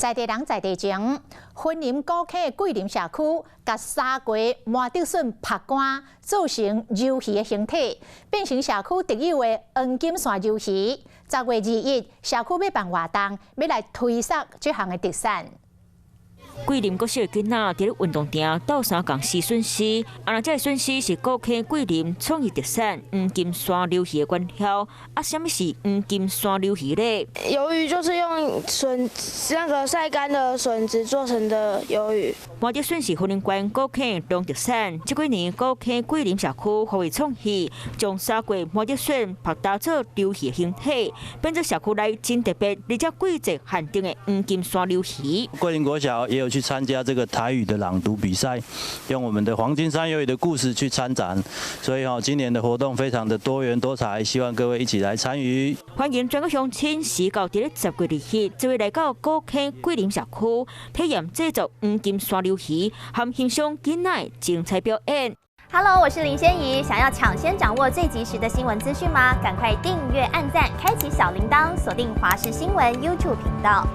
在地人在地情，雲林古坑桂林社區，共沙粿麻竹筍曝乾，做成魷魚的形體，變成社區特有的黃金山魷魚。10月21，社區欲辦活動，欲來推捒這項的特產。桂林國小的囡仔佇咧運動場鬥相共撕筍絲，啊，若這个筍絲是古坑桂林創意特產黃金山魷魚的原料。啊，啥物是黃金山魷魚咧？魷魚就是用筍那個曬乾的筍子做成的魷魚。麻竹筍是雲林縣古坑農特產，這幾年古坑桂林社區發揮創意，將沙粿麻竹筍曝焦做魷魚形體，變做社區內真特別，而且季節限定的黃金山魷魚。桂林國小也有去參加這個台語的朗讀比賽，用我們的黃金山魷魚的故事去參展，所以今年的活動非常的多元多彩，希望各位一起來參與。歡迎全國鄉親，時到佇咧10月21，就會來到古坑桂林社區，體驗製作黃金山魷魚，含欣賞囡仔精彩表演。 Hello，我是林仙怡，想要搶先掌握最及時的新聞資訊嗎？趕快訂閱、按讚、開啟小鈴鐺，鎖定華視新聞 YouTube 頻道。